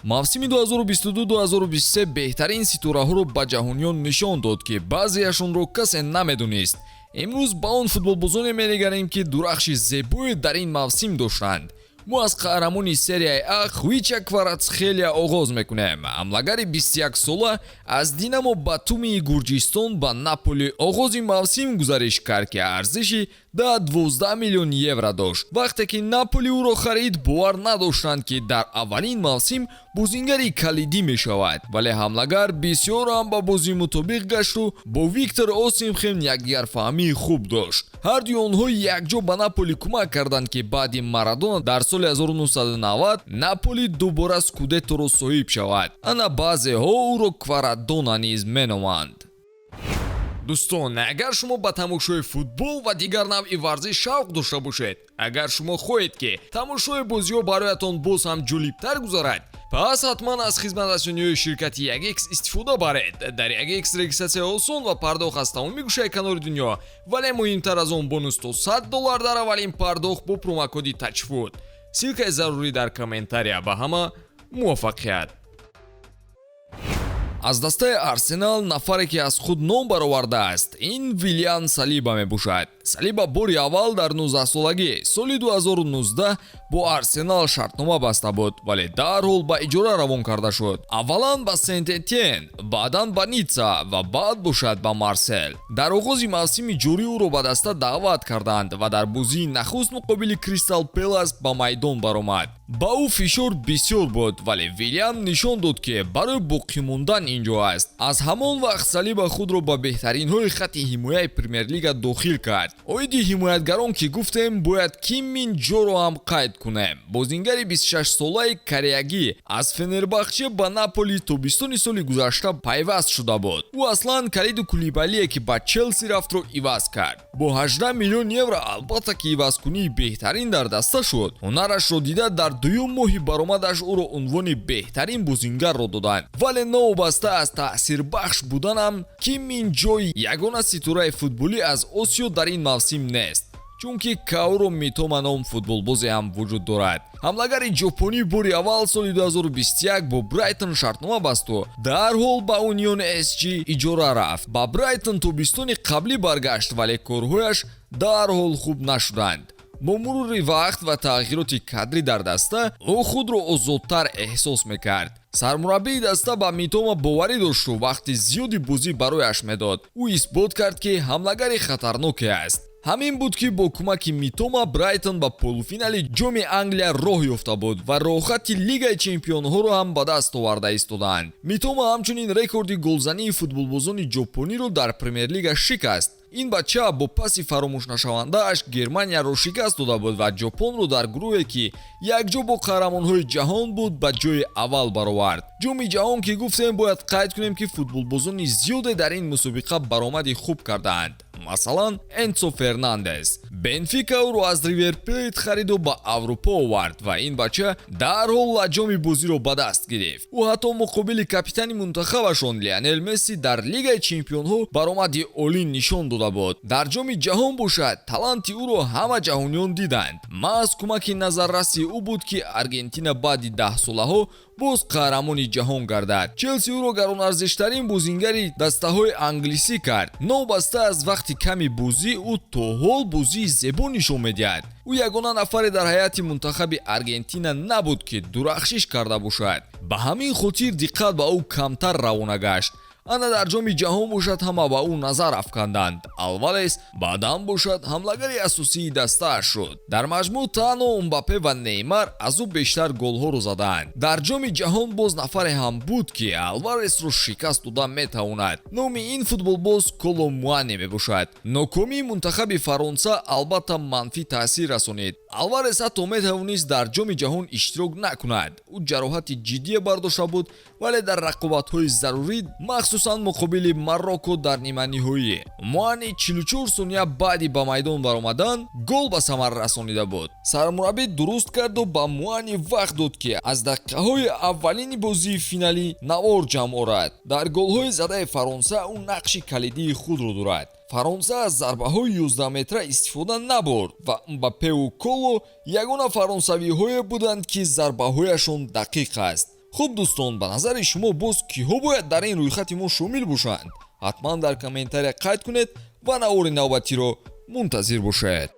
Мавсими 2022-2023 беҳтарин ситораҳоро ба ҷаҳониён нишон дод, ки баъзеашонро касе намедонист. Имрӯз ба он футболбозоне менигарем, ки дурахши зебое дар ин мавсим доштанд. Мо аз қаҳрамони Серияи А Хвича Кварацхелия оғоз мекунем. Ҳамлагари 21-сола аз Динамо Батумии Гурҷистон ба Наполи оғози мавсим гузариш кард, ки арзиши 12 миллион евро дошт. Вақте ки Наполи ӯро харид, бовар надоштанд, ки дар аввалин мавсим бозингари калидӣ мешавад, вале ҳамлагар бисёр ҳам ба бозӣ мутобиқ гашту бо Виктор Осимхен якдигарфаҳмии хуб дошт. Ҳардуи онҳо якҷо ба Наполи кӯмак карданд, ки баъди Марадона дар соли 1990 Наполи дубора скудетторо соҳиб шавад. Ана баъзеҳо ӯро Кварадона низ меноманд. Дӯстон, агар шумо ба тамошои футбол ва дигар навъи варзиш шавқ дошта бошед, агар шумо хоҳед, ки тамошои бозиҳо бароятон боз ҳам ҷолибтар гузарад, пас ҳатман аз хизматрасониҳои ширкати 1X истифода баред. Дар 1X регистратсия осон ва пардохт аз тамоми гӯшаи канори дунё, вале муҳимтар аз он, бонус то 100 доллар дар аввалин пардохт бо промокоди TAJFOOT. Ссылкаи зарурӣ дар комментария. Ба ҳама муваффақият! Аз дастаи Арсенал нафаре, ки аз худ ном баровардааст, ин Вилиан Салиба мебошад. Салиба бори аввал дар 19-солагӣ соли 2019 бо Арсенал шартнома баста буд, вале дарҳол ба иҷора равон карда шуд: аввалан ба Сент Этьен, баъдан ба Ницца ва баъд бошад ба Марсел. Дар оғози мавсими ҷорӣ ӯро ба даста даъват карданд ва дар бозии нахуст муқобили Кристал Пелас ба майдон баромад. Ба ӯ фишор бисёр буд, вале Вилиам нишон дод, ки барои боқӣ мондан инҷо аст. Аз ҳамон вақт Салиба худро ба беҳтаринҳои хатти ҳимояи Премер-лига дохил кард. Оиди ҳимоятгарон ки гуфтем, бояд Ким Мин Ҷоро ҳам қайд кунем. Бозингари 26-солаи кореягӣ аз Фенербахче ба Наполи тобистони соли гузашта пайваст шуда буд. Ӯ аслан Калиду Кулибалие, ки ба Челси рафтро, иваз кард. Бо 18 миллион евро албатта ки ивазкунии беҳтарин дар даста шуд. Ҳунарашро дида, дар дуюм моҳи баромадаш ӯро унвони беҳтарин бозингарро доданд. Вале новобаста аз таъсирбахш буданам, Ким Мин Ҷой ягона ситораи футболӣ аз Осиё дар ин мавсим нест, чунки Каоро Митома ном футболбозе ҳам вуҷуд дорад. Ҳамлагари ҷопонӣ бори аввал соли 2021 бо Брайтон шартнома басту дарҳол ба Унион СЖ иҷора рафт. Ба Брайтон тобистони қаблӣ баргашт, вале корҳояш дарҳол хуб нашуданд. Бо мурури вақт ва тағйироти кадрӣ дар даста ӯ худро озодтар эҳсос мекард. Сармураббии даста ба Митома боварӣ дошту вақти зиёди бозӣ барояш медод. Ӯ исбот кард, ки ҳамлагари хатарноке аст. Ҳамин буд, ки бо кӯмаки Митома Брайтон ба полуфинали Ҷоми Англия роҳ ёфта буд ва роҳхати Лигаи чемпионҳоро ҳам ба даст оварда истодаанд. Митома ҳамчунин рекорди голзании футболбозони ҷопониро дар Премер-лига шикаст. Ин бача бо паси фаромӯшнашавандааш Германияро шикаст дода буд ва Ҷопонро дар гурӯҳе, ки якҷо бо қаҳрамонҳои ҷаҳон буд, ба ҷои аввал баровард. Ҷоми ҷаҳон ки гуфтем, бояд қайд кунем, ки футболбозони зиёде дар ин мусобиқа баромади хуб кардаанд. Масалан, Энсо Фернандес. Бенфика ӯро аз Ривер Плейт хариду ба Аврупо овард ва ин бача дарҳол лаҷоми бозиро ба даст гирифт. Ӯ ҳатто муқобили капитани мунтахабашон Лионел Месси дар Лигаи чемпионҳо баромади олӣ нишон дода буд. Дар Ҷоми ҷаҳон бошад, таланти ӯро ҳама ҷаҳониён диданд. Маҳз кӯмаки назарраси ӯ буд, ки Аргентина баъди даҳсолаҳо боз қаҳрамони ҷаҳон гардад. Челси ӯро гаронарзиштарин бозингари дастаҳои англисӣ кард. Новобаста аз вақти ками бозӣ, ӯ то ҳол бозии зебо нишон медиҳад. Ӯ ягона нафаре дар ҳайати мунтахаби Аргентина набуд, ки дурахшиш карда бошад. Ба ҳамин хотир диққат ба ӯ камтар равона гашт. Ана дар Ҷоми ҷаҳон бошад, ҳама ба ӯ назар афканданд. Алварес баъдан бошад ҳамлагари асосии дастааш шуд. Дар маҷмӯъ танҳо Мбаппе ва Неймар аз ӯ бештар голҳоро задаанд. Дар Ҷоми ҷаҳон боз нафаре ҳам буд, ки Алваресро шикаст дода метавонад. Номи ин футболбоз Коло Муане мебошад. Нокомии мунтахаби Фаронса албатта манфӣ таъсир расонид. Алварес ҳатто метавонист дар Ҷоми ҷаҳон иштирок накунад. Ӯ ҷароҳати ҷиддие бардошта буд, вале дар рақобатҳои зарурӣ, махсусан муқобили Марокко дар ниманиҳоӣ, Муани 44 сония баъди ба майдон баромадан гол ба самар расонида буд. Сармураббӣ дуруст карду ба Муани вақт дод, ки аз дақиқаҳои аввалини бозии финалӣ навор ҷамъ орад. Дар голҳои задаи Фаронса ӯ нақши калидии худро дорад. Фаронса аз зарбаҳои 11 метра истифода набурд ва Мбаппеу Коло ягона фаронсавиҳое буданд, ки зарбаҳояшон дақиқ аст. Хуб, дӯстон, ба назари шумо боз киҳо бояд дар ин рӯйхати мо шомил бошанд? Ҳатман дар комментария қайд кунед ва навори навбатиро мунтазир бошед.